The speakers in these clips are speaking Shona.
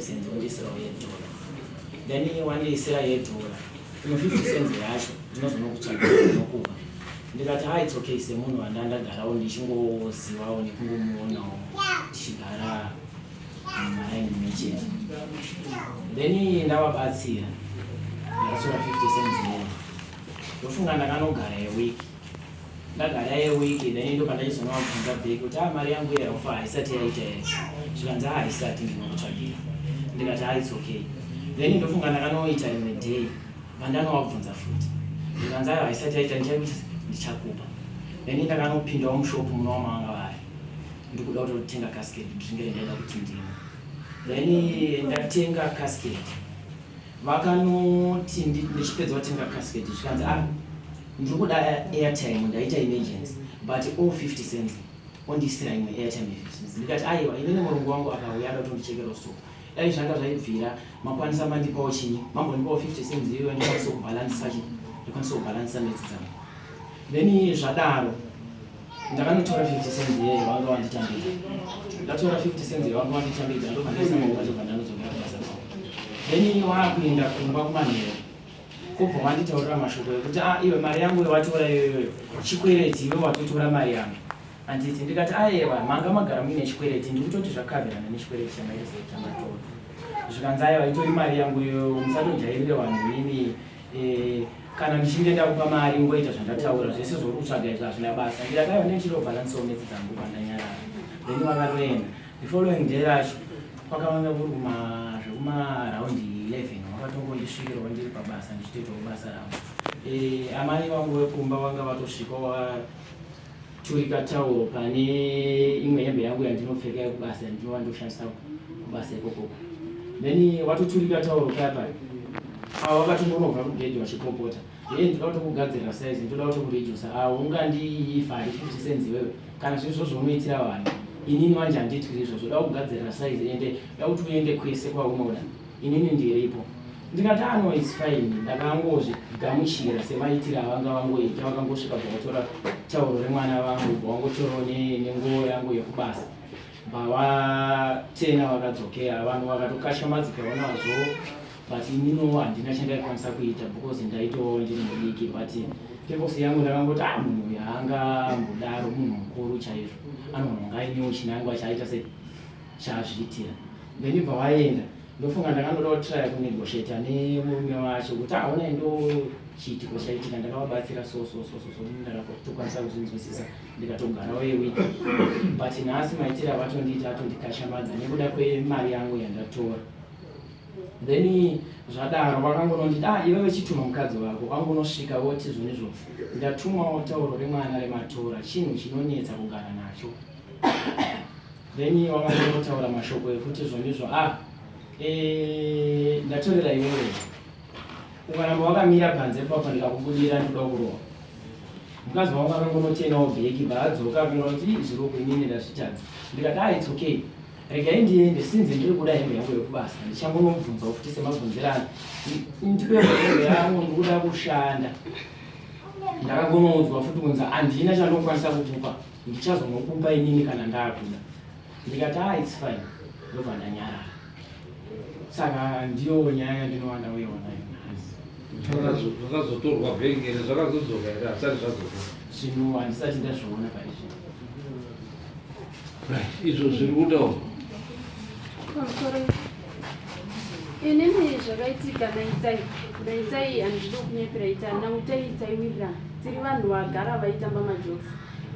50 cents wondiisirawo yedhora. Then wandiisira yedhora, imwe 50 cents yacho ndinozonokutsvagira, ndinokupa. Ndikati, "Ha, it's okay." Semunhu wandandagarawo ndichingozivawo nekungomuonawo tichigara mumaraini mumwe chete, then ndavabatsira, ndakatora 50 cents iyoyo. Ndofunga ndakanogara yeweek, ndagara yeweek, then ndo pandachizonovabvunza back kuti, "A, mari yangu yerofa haisati yaita here?" Zvikanzi, "A, haisati, ndinokutsvagira." Ndikati, "Ha, it's okay." Then ndofunga ndakanoita rimwe day vandanovabvunza futi, ndikanzi, "Aiwa, haisati yaita, ndichakuita, ndichakupa." Then ndakanopindawo mushopu munova mavanga vari, ndikuda kutotenga casket, drink rendaida kuti ndimwe. Then ndatenga casket, vakanoti ndichipedza kutenga casket, zvikanzi, "Ah, ndiri kuda airtime, ndaita emergency, but all 50 cents." Ondisira imwe airtime ye50 cents. Ndikati, "Aiwa, inini murungu wangu akauya ada kutondichekera so, dai zvanga zvaibvira makwanisa mandipawo chinyi, mambondipawo 50 cents iyoyo, ndikwanise kubhalansisa chi ndikwanise kubhalansisa maths dzangu." Then zvadaro ndakanotora 50 cents iyeyo vanga wanditambidza. Ndatora 50 cents iyo vanga wanditambidza, ndobva ndaisa maoko, achobva ndanodzokera kubasa kwavo. Then waakuenda kumba kumanheru, kubva wanditaurira mashoko ekuti, "A, iwe, mari yangu watora iyoyoyo chikwereti, iwe watotora mari yangu, handiti?" Ndikati, "Aiwa, manga magara muine chikwereti, ndiri kutoti zvakavherana nechikwereti chamaita chamatora." Zvikanzi, "Aiwa, itori mari yangu iyoyo, musatojairire vanhu mimi. Kana ndichinge ndakupa mari, ungoita zvandataura, zvese zvauri kutsvaga izvo hazvina basa." Ndikati, "Aiwa, ndichirobhalansiwo maths dzangu." Pandanyarara, then vakatoenda. The following day racho kwakavanga kuri zvekumaraundi 11, vakatongondisvikirawo ndiri pabasa, ndichitoitawo basa rangu. Amai vangu vekumba vanga vatosvikawo, vaturika tauro pane imwe hembe yangu yandinopfeka yekubasa, yandinova ndoshandisa kubasa ikokoko. Then watoturika tauro paya paya, avo vakatongonobva kugedhi vachipopota, "Ye, ndinoda kutokugadzirira size, ndoda kutokuredusa. Avo ungandivhari 50 cents iwewe? Kana zviri izvozvo unoitira vanhu, inini manje handiitiri izvozvo. Da kugadzirira size, ende da kuti uende kwese kwaunoda, inini ndiripo." Ndikati, "Ano, it's fine." Ndakangozvigamuchira semaitiro avanga vangoita. Vakangosvika, bva vatora tauro remwana vangu, bva vangotorawo nenguo yangu yekubasa, bva vatena, vakadzokera. Vanhu vakatokashambadzikawo nazvo, but ininiwo handina chandaikwanisa kuita because ndaitowo ndiri mudiki. But purpose yangu ndakangoti, "A, munhu uyu haangambodaro, munhu mukuru chaizvo, anogona kunge ainewo chinangwa chaaita sei, chaazviitira." Then bva waenda. Ndofunga ndakandoda kutraya kunegotiata nemurume wacho kuti, "Aona, ndo chiitiko chaitika, ndakavabatsira so so so so so." Ndakatokwanisa kuzvinzwisisa, ndikatogarawo yeweek, but nhasi maitiro avatondiita atondikashambadza nekuda kwemari yangu yandatora. Then zvadaro vakangononditi, "Ah, iwewe, chituma mukadzi wako." Wangonosvika voti, "Zvonizvo, ndatumwawo tauro remwana rematora, chinhu chinonetsa kugara nacho." Then wakangonotaura mashoko ekuti, "Zvonizvo, ah, ndatorera iwewe, ukaramba wakamira panze papo ndikakubudira, ndoda kurohwa." Mukadzi wangu akangonotenawo bheki, baadzoka akangoti, "Zviroko, inini ndazvitadza." Ndikati, "Ah, it's okay, regai ndiende. Since ndiri kuda hembe yangu yekubasa, ndichangonomubvunzawo futi semabvunzirano, ndipe hembe yangu, ndikuda kushanda." Ndakagonoudzwa futi kunzi, "Handina chandinokwanisa kukupa, ndichazonokupa inini kana ndaakuda." Ndikati, "Ah, it's fine." Ndobva ndanyarara. Saka ndiyo nyaya yandinova ndauyawo nayo nhasi. Zvakazotorwa bhengi here? Zvakazodzoka here? Hazvisati zvadzoka? Zvinhu handisati ndazviona paizvino. Right, izvo zviri kudawo. Pamusoro, inini zvakaitika naitai, naitai, handidi kunyepera itai, nautai taiwirirana, tiri vanhu vagara vaitamba majokes,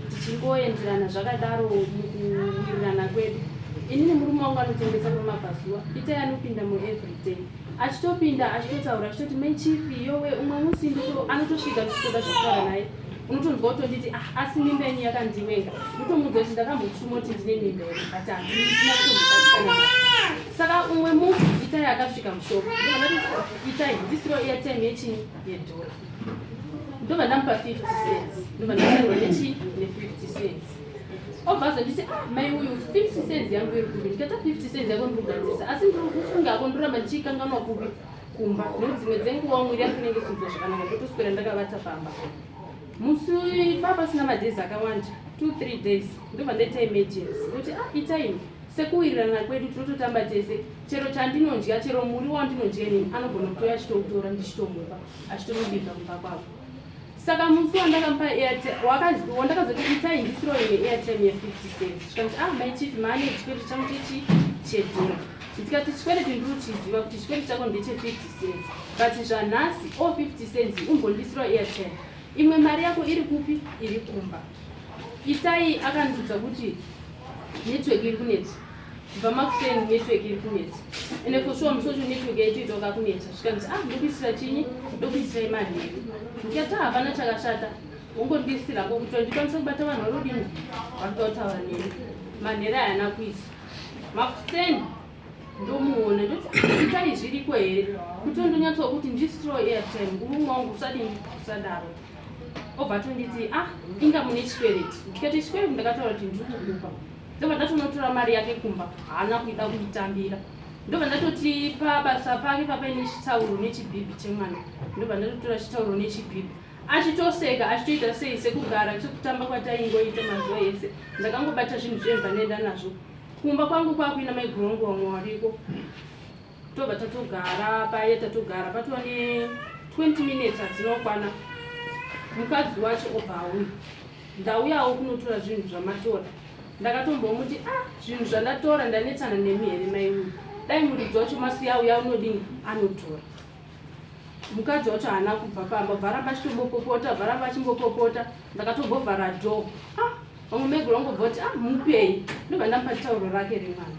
tichingoenderana zvakadaro mukuwirirana kwedu. Inini murume wangu anotengesa pamabvazuva, itai anopinda mueveryday, achitopinda achitotaura, achitoti, "Mai Chief, yowe." Umwe musi ndito anotosvika tichitoda zvekutaura naye, unotonzwa kutonditi, "Ah, asi mimba yenyu yakandiwenga." Ndotomudza kuti ndakambotuma kuti ndine mimba here, but handina kutombobatikana nayo. Saka umwe musi itai akasvika mushopu, ndobva ndati, "Itai, ndisiro airtime yechii, yedhora." Ndobva ndamupa 50 cents, ndobva ndasarirwa nechi ne50 cents. Obva azonditi, "Ah, mai uyu, 50 cents yangu iri kupi?" Ndikati, "50 cents yako ndiri kugadzisa, asi ndiri kufungako, ndoramba ndichikanganwa kupi, kumba, nekuti dzimwe dzenguva mwiri yangu inenge isinzwa zvakanaka, ndotoswera ndakavata pamba." Musi pa pasina madays akawanda, 2 3 days, ndobva ndaita emergency kuti, "Ah, itai." Sekuwirirana kwedu tinototamba tese, chero chandinodya, chero muriwo wandinodya inini anogona kutouya achitoutora ndichitomupa achitonobika kumba kwavo. Saka musi wandakamupa airtime, wandakazoti itai ndisiro imwe airtime ye 50 cents. Zvikanzi ah mai chief maane chikwereti changu chechi chedhora. Ndikati chikwereti ndiri kuchiziva kuti chikwereti chako ndeche 50 cents. But zvanhasi all 50 cents umbondisiro airtime. Imwe mari yako iri kupi? Iri kumba. Itai akandiudza kuti network iri kunetsa. Kubva makuseni network iri kunetsa. Ende for sure musi wacho network yaitoita kakunetsa. Zvikanzi ah ndokuisira chinyi? Ndokuisirai manheru. Ndikati ah hapana chakashata. Wongondiisira ko kuti ndikwanise kubata vanhu vari kudini? Vari kuda kutaura neni. Manheru haana kuisa. Makuseni ndomuona ndoti itai zviriko here kuti ndonyatsoa kuti ndisiro airtime murume wangu usadini usadaro obva atonditi ah inga mune chikwereti ndikati chikwereti ndakataura kuti ndiri kukupa ndobva ndatonotora mari yake kumba haana kuida kuitambira ndobva ndatoti pabasa pake papaine chitauro nechibhibhi chemwana ndobva ndatotora chitauro nechibhibhi achitoseka achitoita sei sekugara sekutamba kwataingoita mazuva ese ndakangobata zvinhu zviye zvandaenda nazvo kumba kwangu kwakuina maiguru vangu vamwe variko tobva tatogara paye tatogara patova ne 20 minutes hadzinokwana mukadzi wacho obva auya ndauyawo kunotora zvinhu zvamatora ndakatombomuti ah zvinhu zvandatora ndanetsana nemi here maiuyu dai muridzi wacho masiya auya unodini anotora mukadzi wacho haana kubva pamba bvaramba achitombopopota bvaramba achimbopopota ndakatombovhara door ah vamwe maiguru vangobva kuti ah mupei ndobva ndamupa tauro rake remwana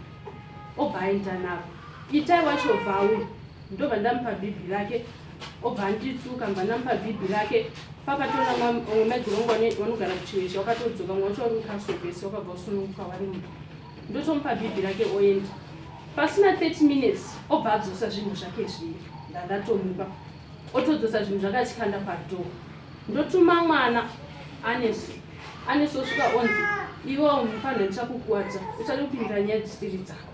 obva aenda naro itai wacho obva auya ndobva ndamupa bhibhi rake obva andituka mbva ndamupa bhibhi rake papatona vamwe maiguru vangu vanogara kuchiwesha wakatodzoka mwe wacho vari kucastle wakabva usununguka wari mumba ndotomupa bhibhi rake oenda pasina 30 minutes obva adzosa zvinhu zvake zviye ndandatomupa otodzosa zvinhu zvake achikanda padoor ndotuma mwana anesu anesu osvika onzi iwe mufanira ndichakukuwadza uchade kupindira nyaya dzisiri dzako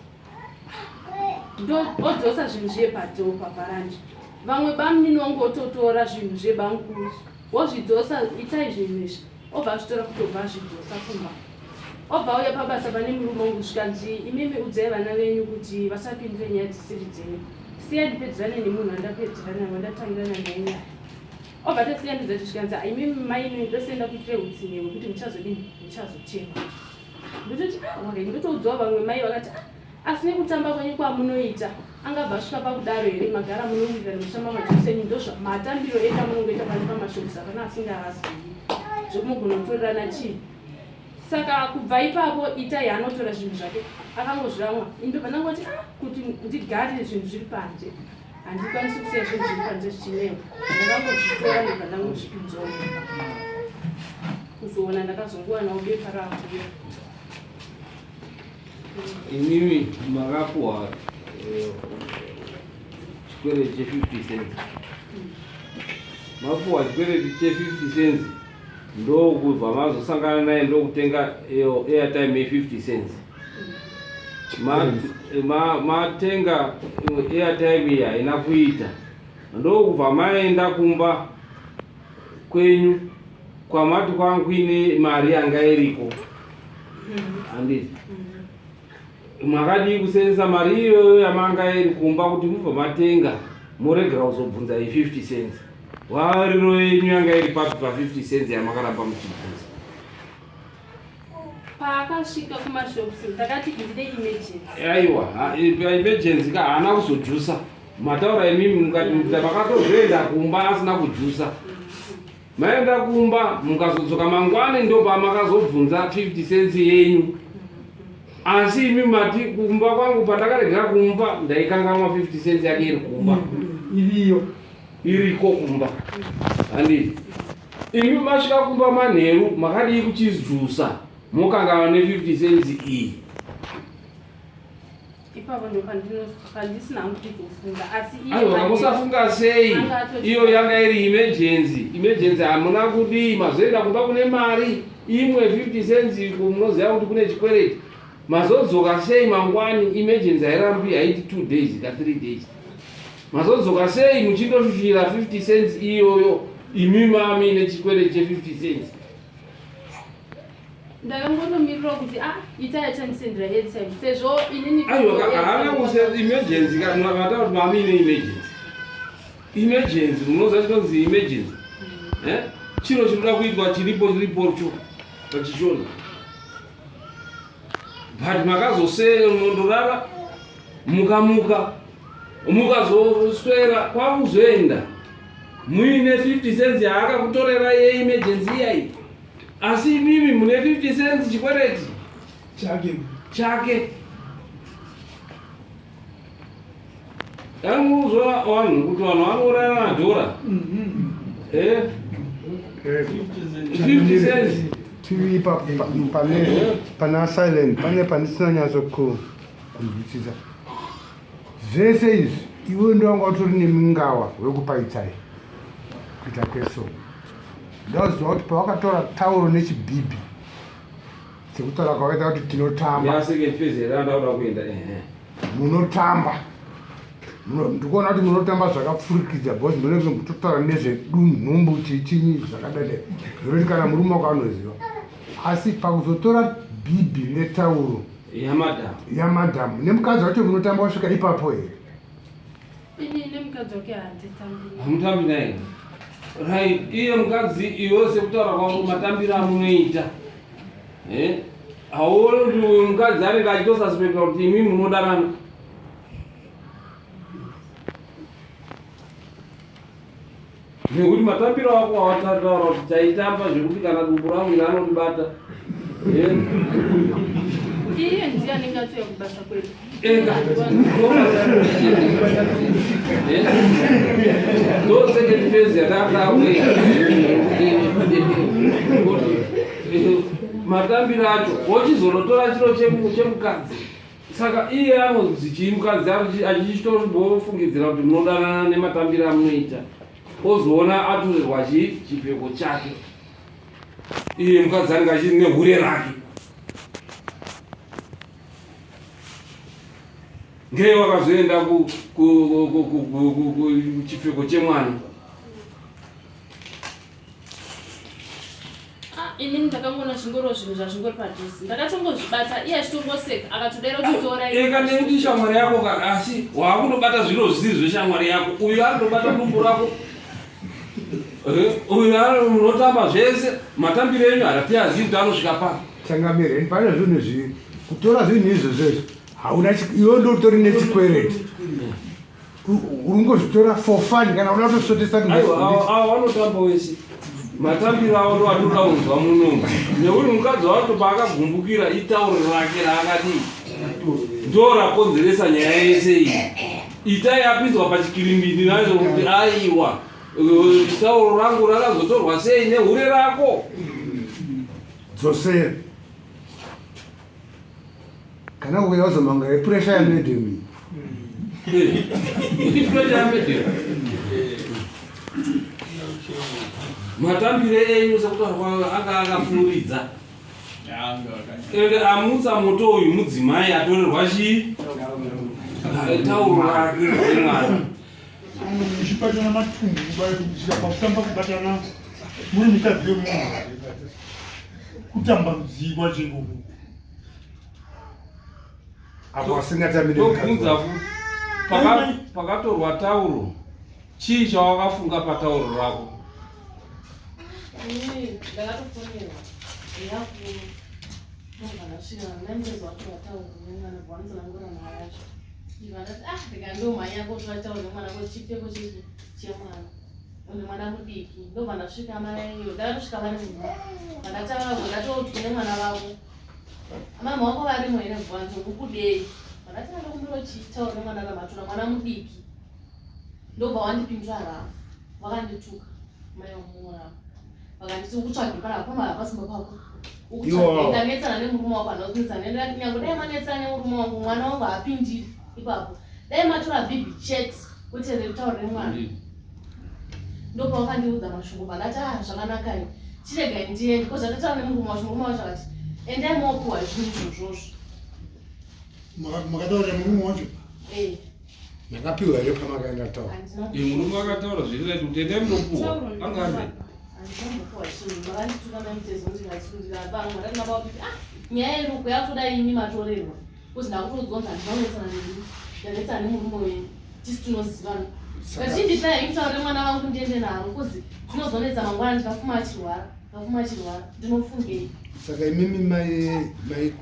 odzosa zvinhu zviye padoor pavharanda vamwe bamunini wangu ototora zvinhu zvebamukuru wozvidzosa itai zvinhu izvi obva azvitora futi obva azvidzosa kumba obva auya pabasa pane murume wangu zvikanzi imimi udzai vana venyu kuti vasapindire nyaya dzisiri dzenyu siya ndipedzerane nemunhu wandapedzerana wandatangirana naye nyaya obva tasiya ndizati zvikanzi imimi maini ndosienda kuitire utsinye hwekuti muchazodini muchazochema ndototi ah okay ndotoudzawo vamwe mai vakati ah asi nekutamba kwenyu kwamunoita angabva asvika pakudaro here magara munowirirana muchitamba majokes enyu ndozvamatambiro enyu amunongoita pano pamashops hapana asingaazivi zvekumugona kutorerana chii saka kubva ipapo itai anotora zvinhu zvake akangozviramwa indobva ndangoti ah kuti ndigarire zvinhu zviri panze handikwanisi kusiya zvinhu zviri panze zvichinewa ndakangozvitora ndobva ndangozvipinzawo kuzoona ndakazongowanawo bepa rakuya Imimi makapuwa chikwereti che 50 cents mapuwa chikwereti che 50 cents ndokubva mazosangana naye ndokutenga iyo airtime ye 50 cents matenga airtime iyi haina kuita ndokubva maenda kumba kwenyu kwamati kwangu kuine mari yanga iriko handiti makadii kusenzesa mari iyoyo yamanga iri kumba kuti mubva matenga moregera kuzobvunza ye50 cents wariro yenyu yanga iri papi pa50 cents yamakaramba muchibvunza paakasvika kumashops ndakati ndine emergency aiwa emergency ka haana kuzojusa mataura imimi mukati makatozoenda kumba asina kujusa maenda kumba mukazodzoka mangwani ndopamakazobvunza 50 cents yenyu asi imi mati kumba kwangu pandakaregera kumba ndaikangamwa 50 cents yake iri kumba iriyo iriko kumba handiti imi masvika kumba manheru makadii kuchizusa mokangana ne50 cents iyi ipapo ndopandisina hangu kuzofunga asi iye aiwa musafunga sei Anga atoti- iyo yanga iri emergency emergency hamuna kudii mazoenda kumba kune mari imwe 50 cents iko munoziva kuti kune chikwereti mazodzoka sei mangwani emergency hairambi haiti 2 days ka 3 days mazodzoka sei muchindoshushira 50 cents iyoyo imi mami nechikwereti che50 cents. Ndakangotomirira kuti ah Itai achandisendera airtime sezvo inini Aiwa haana kuse emergency kana mataura kuti mami ine emergency. Emergency munoziva chinonzi emergency. Eh? Chiro chinoda kuitwa chiripo chiripo cho pachishona. But makazosere munondorara mukamuka mukazoswera kwakuzoenda muine 50 cents yaakakutorera yeemergency iyayi. Asi imimi mune 50 cents chikwereti chake chake. Anozwa vanhu kuti vanhu vanourayana dhora. Eh? 50 cents. TV pa, pa, pane pana silent pane pandisina nyatso kunzwisisa zvese izvi iwe ndowanga utori nemungawa wekupaitsai kuita kweso Ndaziva kuti pawakatora tauro nechibhibhi sekutaura kwakaita kuti tinotamba. Munotamba. Ndikuona kuti munotamba zvakapfurikidza because munenge mutotaura nezvedunhumbu chichinyi zvakadai. Zvinoti kana murume wako anoziva. Asi pakuzotora bhibhi netauro yamadhamu nemukadzi wacho munotamba wasvika ipapo here? Ini nemukadzi wake handitambi. Hamutambi naye. Right, iye mukadzi iwe sekutaura kwako matambiro amunoita. Eh? Hauoni kuti uyu mukadzi anenge achitosuspecta kuti imi munodanana. Nekuti matambiro ako awataura kuti taitamba zvekuti kana dumbu rangu iri anondibata. Eh? Iye ndiye anenge atouya kubasa kwedu. Ega. Eh? Ndo second phase yatakakuita. Matambiro acho wochizonotora chiro chemukadzi. Saka iye anonzi chii mukadzi achichitombofungidzira kuti munodanana nematambiro amunoita ozoona atorerwa chii chipfeko chake iye mukadzi anenge achiri nehure rake ngei wakazoenda kuchipfeko chemwana Ah, inini ndakangoona zvingoriwo zvinhu zvazvingori padhuze ndakatongozvibata iye achitongoseka akatodera kutora eka nekuti shamwari yako ka asi waakundobata zviro zvisiri zveshamwari yako uyu anotobata dumbu rako eh, uyu anotamba zvese matambiro enyu haratiazivi kuti anosvika papi Changamire, pane zvinhu zvi kutora zvinhu izvozvo izvo hauna iwe ndotori nechikwereti ungozvitora for fun kana uda kutosvotesa avo vanotamba wese matambiro avo ndo atoda kunzwa munomu nekuti mukadzi wacho paakagumbukira itauro rake raakadii ndo rakonzeresa nyaya yese iyi itai apinzwa pachikirimbini nacho kuti aiwa tauro rangu rakazotorwa sei nehure rako dzosera Kana kuuya uzomanga yepressure yamedem iyi. Pressure yamedem. Matambire enyu sekutaura kwayo anga akapfuuridza. Ende amutsa moto uyu mudzimai atorerwa chii? Tauro rake remwana. Muchibatana matumbu pakutamba kubatana muri mukadzi wemunhu kutamba rudzii kwacho ikoko. Apo asingatambi Tobvunza futi pakatorwa tauro chii chawakafunga patauro rako? Ndakatofonerwa ndobva ndasvika ndaimuredza watorwa tauro nemwana bva wanotsanangura nyaya yacho ndibva ndati ah ndikandomhanya kotora tauro nemwana ko chipfeko chemwana une mwana mudiki ndobva ndasvika mai ndakatosvika vari mumba vandataura ndatoti kune mwana vavo Mama wako varimo here bvanzo ukudei? Ndakati ndokumbira uchitaura nemwana ramatura mwana mudiki. Ndobva wandipindura rafu. Vakandituka mai vamura. Vakanditi ukutsvage pana hapana hapasi pako. Ukutsvage ndanetsana nemurume wako anokunetsana ndakati nyange dai manetsana nemurume wangu mwana wangu haapindiri ipapo. Dai matora bhibhi chete kwete rekutaura nemwana. Ndopawakandiudza mashoko pandati ah zvakanaka ini chiregai ndiende because ndataura nemurume wacho murume wacho akati endai mopuwa zvinhu izvozvozvo Makataura nemurume wacho? Eh. Makapiwa here pamakaenda taura? Murume akataura zviri right kuti endai munopuwa. Anga ari. Handizombopuwa chinhu makandituka maimitezo ndikasundira vamwe ndati mababa kuti ah nyaya yeruko yakutoda imi matorerwa kuzi ndakutoudzwa kuti handina kunetsana nemi ndanetsana nemurume wenyu tisu tinozivana kazhinji tai imutaurire mwana vangu ndiende naro kuzi zvinozonetsa mangwana ndikafuma achirwara ndikafuma achirwara ndinofungei saka imimi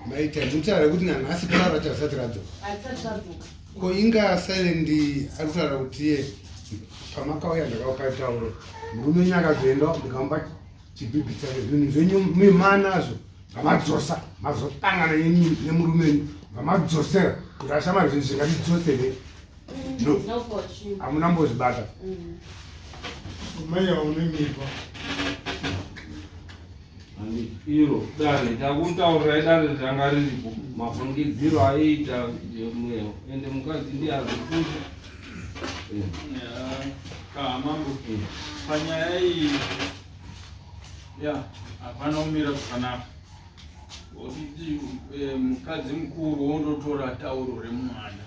maita mutaura kuti nanhasi taura chasati radzoka hatisati radzoka ko inga silent ari kutaura kuti iye pamakauya ndakaupa tauro murume wenyu akazoenda ndikamupa chibhibhi chake zvinhu zvenyu mimanazvo vamadzosa mazotangana nemurume wenyu vamadzosera kuti ashamari zvinhu zvingatidzosere no hamuna mbozvibata mai aunenyepa iro dare takutaurirai dare ranga riripo mafungidziro aiita mweyo ende mukadzi ndiye azokuta Mambo, panyaya iyi ya hapana kumira zvakanaka. Kuti eh, mukadzi mukuru wondotora tauro remwana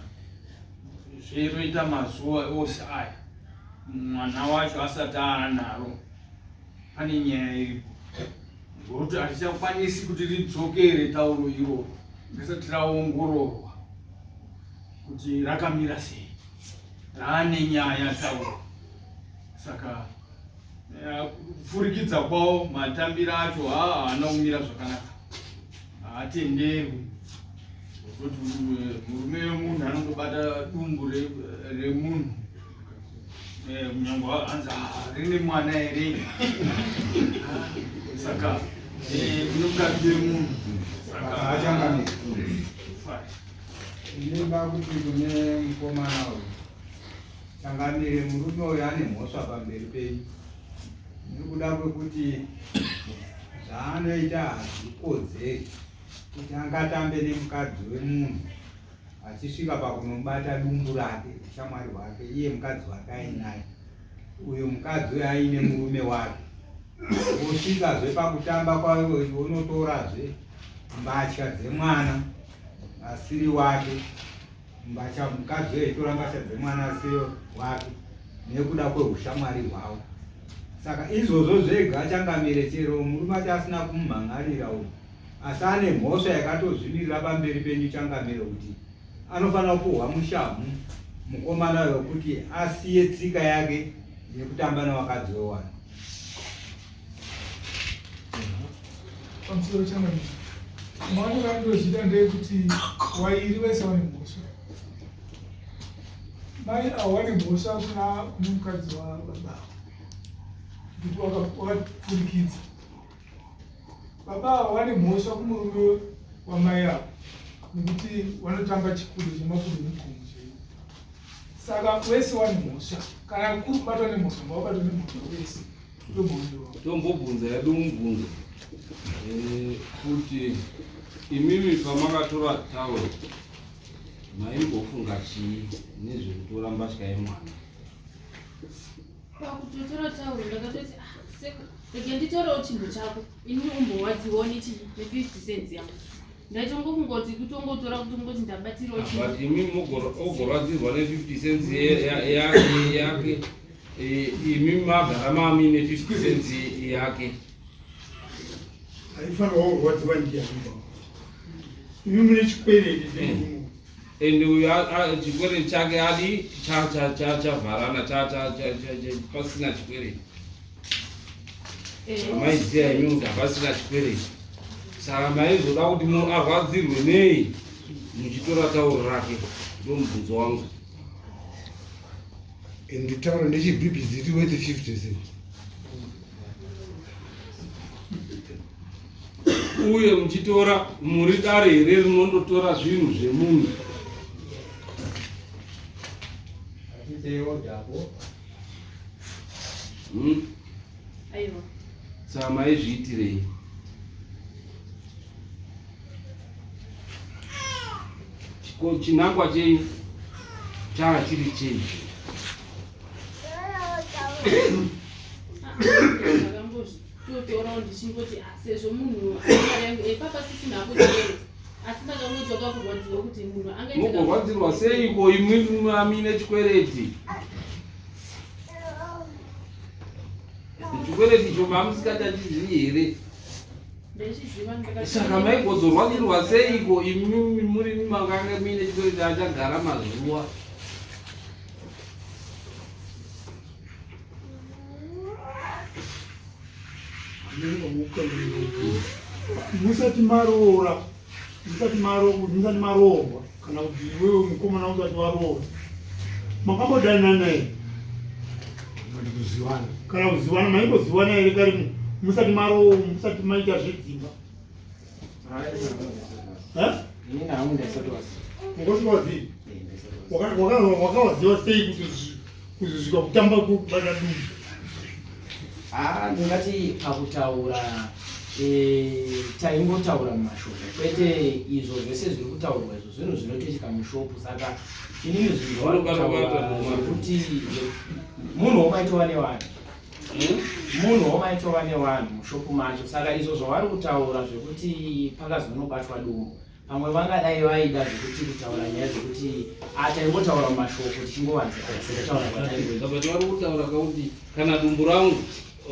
zveroita mazuva ose aya mwana wacho asati aanaro pane nyaya iripo ngokuti hatichakwanisi kuti ridzokere tauro iroro risati raongororwa kuti rakamira sei raane nyaya tauro saka eh, kupfurikidza kwawo matambiro acho haana kumira zvakanaka haatenderwi kuti eh, murume wemunhu anongobata dumbu remunhu eh, kunyangwe hanzi ah, rine mwana here saka unomukadzi wemunhu saka achangamira Ndinoda kuti kune mukomana uyu changamire, murume uyu ane mhosva pamberi penyu nekuda kwekuti zvaanoita hazvikodzeri kuti angatambe nemukadzi wemunhu achisvika pakunobata dumbu rake ushamwari hwake iye mukadzi wake ainaye uyu mukadzi uyu aine murume wake wosvikazve pakutamba kwayo wonotorazve mbatya dzemwana asiri wake mbatya mukadzi uyo aitora mbatya dzemwana asiri wake nekuda kweushamwari hwavo saka izvozvo zvega changamire chero murume acho asina kumumhan'arira uyu asi ane mhosva yakatozvimirira pamberi penyu changamire kuti anofanira kupuhwa mushamhu mukomana wekuti asiye tsika yake yekutamba nevakadzi wewana Pamusoro changamire, maonero andozviita ndeyekuti wairi vese vane mhosva. Mai avo vane mhosva kuna kune mukadzi wababa kuti wakapfurikidza. Baba avo vane mhosva kumurume wamai avo nekuti vanotamba chikudo chemakudo nemugomo chaiwo. Saka wese wane mhosva, kana kuri kubatwa nemhosva ngavabatwe nemhosva wese. Tombobvunza yedu mubvunzo eh, kuti imimi pamakatora tauro maimbofunga chii nezvekutora mbatya yemwana? Pakutotora tauro ndakatoti ah, rege nditorewo chinhu chako ini umbowadziwo nechi ne50 cents yangu ndaitongofunga kuti kutongotora kutongoti ndabatirawo ah, but imi ogorwadzirwa ne50 cents yake eh, imi magara mami ne50 cents yake aifanirwa kurwadziwa ndiyani imi mune chikwereti eh. and uyu chikwereti chake adi chavharana pasina chikwereti eh. maiziva imi kuti hapasina chikwereti saka maizoda kuti arwadzirwe nei muchitora tauro rake ndo mubvunzo wangu and tauro ndechibhibhiziti worth 50 cents uye muchitora muri dare here rinondotora zvinhu zvemunhu hmm? Saka maizviitirei? Chinangwa chenyu changa chiri chei? Totorawo ndichingoti ah, sezvo munhu eh, papa sisina hapo asi ndakangodzwa kakurwadziwa kuti munhu angaita Mugorwadzirwa seiko imwi mami nechikwereti? Chikwereti icho mamusikatachizivi here? Saka maigodzorwadzirwa seiko imi muri makanga muine chikwereti achagara mazuva? Musati maroora, musati musati maroorwa kana kuti iwewe mukomana usati waroora, makambodanana here? Kuzivana. Kana kuzivana, maimbozivana here kare musati maroora, musati maita zvedzimba? Inini hangu ndaisati waziva. Wakati waziva? Wakawaziva sei kuti kuzosvika kutamba kubata dumbu? Ah, ndingati pakutaura eh, taingotaura mumashoko kwete izvo zvese zviri kutaurwa izvo zvinhu zvinotoitika mushopu saka inini zvinhu zvavari zvekuti munhu womaitova nevanhu munhu womaitova nevanhu mushopu macho saka izvo zvavari kutaura zvekuti pakazonobatwa dumbu Pamwe vangadai vaida zvekuti kutaura nyaya dzekuti ah, taingotaura mumashoko tichingovanzira sekutaura kwataingoita. But vari kutaura kakuti kana dumbu rangu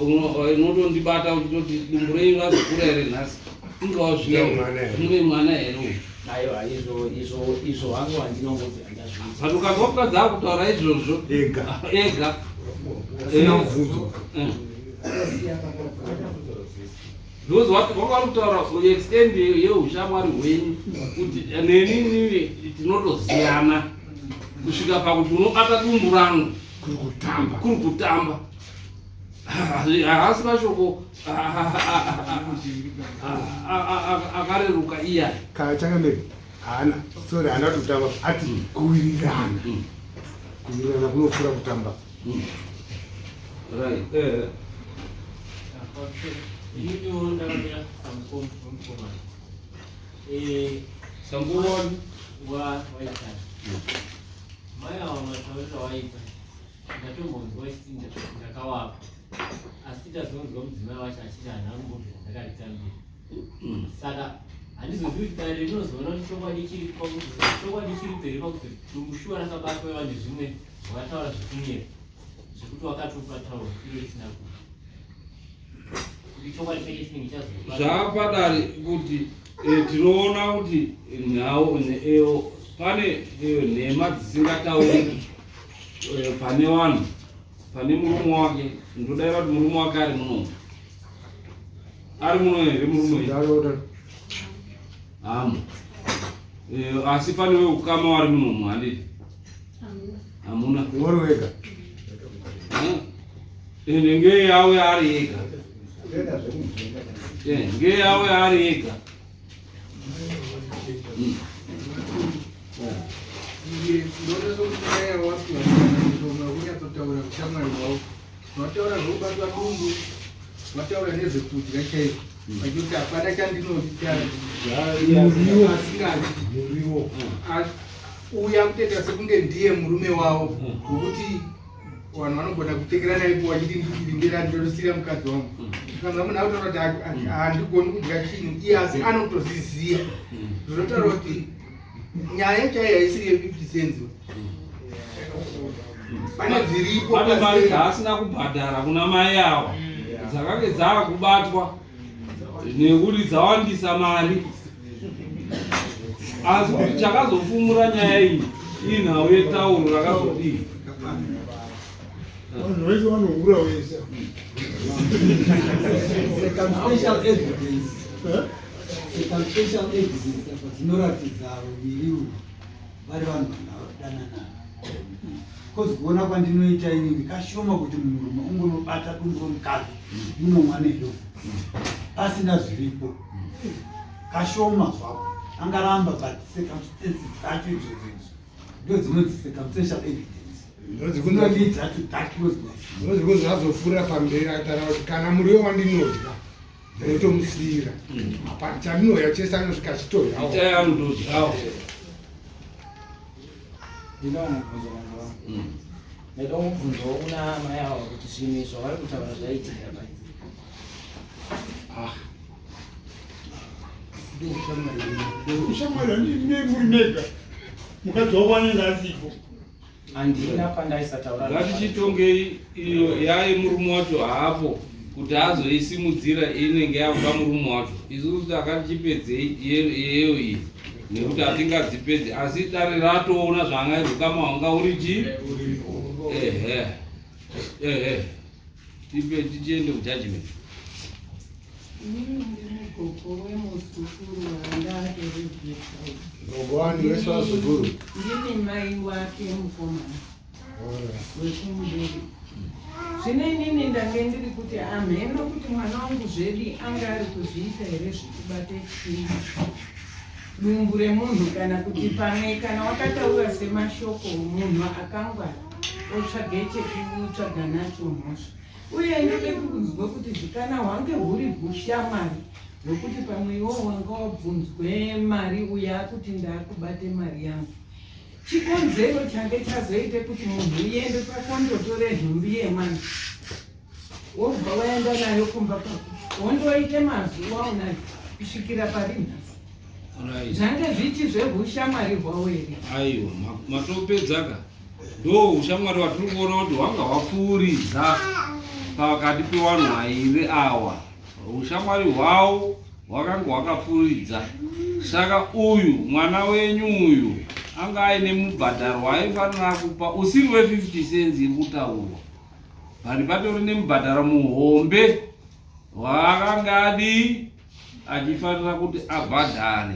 unotondibata uchitoti dumbu renyu razokura here nhasi ingawa zvine mwana here uyu aiwa izvo izvo izvo hangu handinongobvira ndazviita but ukanzwa mukadzi akutaura izvozvo ega ega asina mubvunzo eh. Because what wanga vari kutaura extend yeushamwari hwenyu kuti neni nini tinotoziyana kusvika pakuti unobata dumbu rangu kuri kutamba kuri kutamba haasi mashoko akareruka iya kana chakamira haana sorry haana kuti kutamba ati kuwirirana kuwirirana kunopfuura kutamba Right. Eh. Ininiwo ndakamira samukomana. Eh, Sanguroni wa waitana. Mai ava matauriro awaita ndatombonzwa chiti ndakawapa asi tazonzwa mudzimai wacho achiti handina kumbobvira ndakaritambira. Saka handizozivi kuti dare rinozoona kuti chokwadi chiri chokwadi chiri peri pakuti dumbu shuwa rakabatwa iva nezvimwe zvavataura zvekunyera zvekuti wakatopa tauro iro risina kupa kuti chokwadi chacho chinenge chazoba Zvapadare kuti eh, tinoona kuti nhau eh, pane eh, nhema dzisingatauriki pane vanhu pane murume wake ndodaira kuti murume wake ari muno ari muno here murume hamu eh, asi pane weukama wari munomu handiti hamuna uri wega ende ngeye yauya ari ega eh, ngeye yauya ari ega Vataura zvekubatwa dumbu, vataura nezvekudya chaizvo vachiti hapana chandinodya asingadi uya kutoita sekunge ndiye murume wavo wekuti vanhu vanogona kutekerana ipo vachiti ndira ndotosiira mukadzi wangu ukanzwa munhu akutotaura kuti handigoni kudya chinhu iye asi anotozviziva zvinotaura kuti nyaya chaiyo haisiri ye 50 cents pane zviripo pane mari dzaasina kubhadhara kuna mai awa dzakange dzaakubatwa nekuti dzawandisa mari asi kuti chakazofumura nyaya iyi inhau yetauro rakazodii Vanhu vese vanohura vese. Circumstantial evidence. Eh? Circumstantial evidence apa dzinoratidza ruviri urwu vari vanhu vanodanana. Kozi kuona kwandinoita inini kashoma kuti munhurume ungonobata dumbu romukadzi munomwa nedo pasina zviripo. Kashoma zvako angaramba but circumstances dzacho idzodzo idzo ndo dzinonzi circumstantial evidence dzinonidza to that closeness ndozvikunzi azofurira pamberi akataura kuti kana muriwo wandinodya ndinotomusiyira hapana chandinodya chese anosvika achitoryawo itai anotodyawo Ndinawo mubvunzo mambo wangu. Ndaida mubvunzo kuna mai ava kuti zvinhu izvi zvavari kutaura zvaitika pai. Ah. Ushamwari handine muri mega. Mukadzi wako anenge asipo. Handina pandaisataura. Ngatichitongei iyo yaye murume wacho haapo. kuti azoisimudzira inenge yakuda murume wacho isusu takatichipedzei yeyo iyi nekuti hatingadzipedzi asi dare ratoona zvanga ukama hwanga uri chii ehe ehe tipe tichiende kujudgment Inini ndiri mugogo wemuzukuru wandatoregesa. Gogo wani wese vazukuru. Ndini mai wake mukomana wekumubereki. Zvino inini ndange ndiri kuti amheno kuti mwana wangu zvedi anga ari kuzviita here zvekubate chii dumbu remunhu kana kuti pamwe kana wakataura semashoko munhu akangwara otsvage chekutsvaga nacho mhosva uye ndode kunzwa kuti zvikana hwange huri hushamwari hwekuti pamwe iwo wanga wabvunzwe mari uya akuti ndaakubate mari yangu chikonzero change chazoite kuti munhu uende pakondotore nhumbi yemwana wobva waenda nayo kumba kwako wondoite mazuva unayo kusvikira pari nhasi zvange zvichi zvehushamwari hwawo here aiwa matopedzaka ndo ushamwari watiri kuona kuti hwanga hwapfuuridza pakati pevanhu vairi awa ushamwari hwawo hwakanga hwakapfuuridza saka uyu mwana wenyu uyu anga aine mubhadharo waaifanira kupa usiri we50 cents iri kutaurwa but patori nemubhadharo muhombe waakanga adii achifanira kuti abhadhare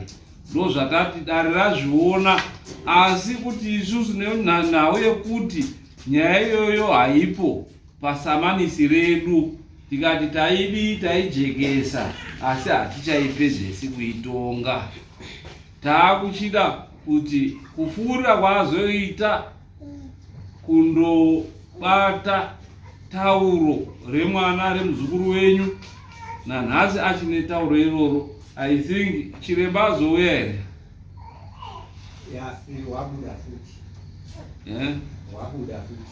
ndozvatati dare razviona asi kuti isusu nenhau yekuti nyaya iyoyo haipo pasamanisi redu tikati taidii taijekesa asi hatichaipedzesi kuitonga taakuchida kuti kupfuurira kwaazoita kundobata tauro remwana remuzukuru wenyu nanhasi achine tauro iroro i think chiremba azouya here wabuda futi eh? wabuda futi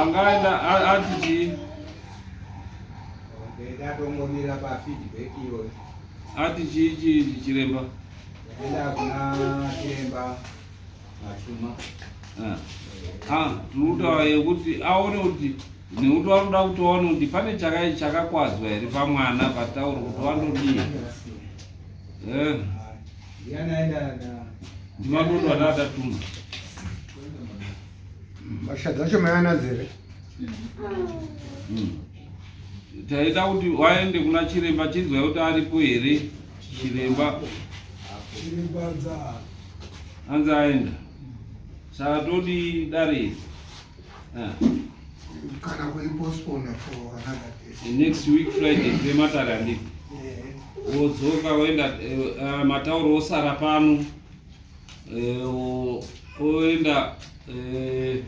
angaenda ati chii ndatongomira pafeedback iyoyo ati chii chii chiremba Enda kuna chiremba Machuma. Ah, ah tinotaura yekuti aone kuti nekuti vanoda kuti vaone kuti pane chakakwadzwa here pamwana patauro kuti vandodii. Eh. Ndimatondo atatatuma. Mbatya dzacho maianadzo here? Taida kuti waende kuna chiremba chinzwa kuti aripo here chiremba. Anzi aenda. Saka todi dare iri. Ah. Kana kuipostpone for another day. Next week Friday tine matare andiko. Wodzoka woenda eh, matauro osara pano. Eh, oenda eh, eh,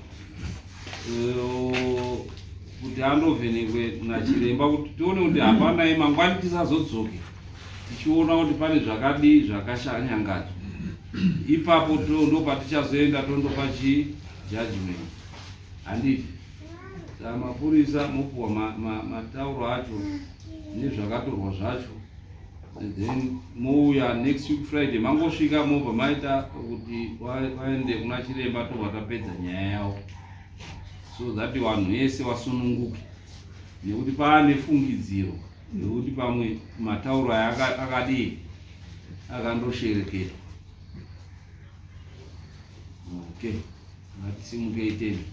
kuti andovhenekwe nachiremba kuti tione kuti hapana mangwani tisazodzoke tichiona kuti pane zvakadii zvakashanyangadzwa ipapo ndo patichazoenda tondopa chii judgment handiti saka mapurisa mopuwa matauro acho nezvakatorwa zvacho then mouya next week friday mangosvika mobva maita kuti vaende kuna chiremba tobva tapedza nyaya yavo so that vanhu vese vasununguke nekuti paane fungidziro yekuti pamwe matauro aya akadii akandoshereketwa okay ngatisimukei teni.